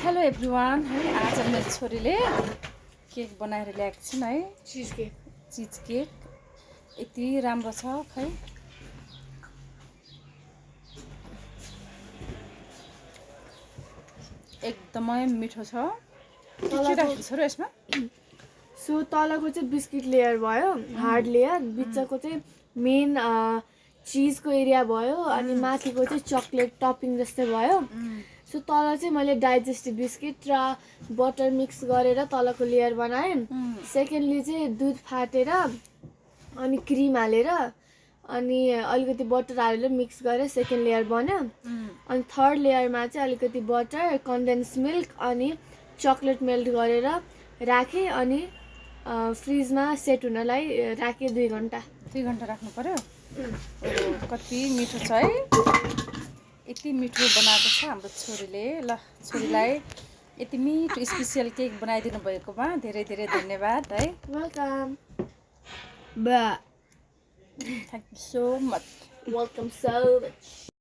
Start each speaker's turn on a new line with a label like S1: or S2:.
S1: hello everyone है आज मेरो छोरीले केक बनाएर ल्याएको छिन् है
S2: चीज
S1: केक यति राम्रो छ खै एकदमै मिठो छ के राखेको छ र यसमा
S2: सो तलको चाहिँ बिस्किट लेयर भयो हार्ड लेयर बिचको चाहिँ मेन चीजको एरिया भयो अनि माथिको चाहिँ चकलेट टपिङ जस्तै भयो सो तल चाहिँ मैले डाइजेस्टिभ बिस्किट र बटर मिक्स गरेर तलको लेयर बनाएँ सेकेन्डली चाहिँ दुध फाटेर अनि क्रिम हालेर अनि अलिकति बटर हालेर मिक्स गरेर सेकेन्ड लेयर बन्यो अनि थर्ड लेयरमा चाहिँ अलिकति बटर कन्डेन्स मिल्क अनि चकलेट मेल्ट गरेर राखेँ अनि फ्रिजमा सेट हुनलाई राखेँ 2 घण्टा
S1: राख्नु पर्यो कति मिठो छ है यति मिठो बनाएको छ हाम्रो छोरीले ल छोरीलाई यति मिठो स्पेशल केक बनाइदिनु भएकोमा धेरै धेरै धन्यवाद है
S2: welcome
S1: thank you so much
S2: welcome so much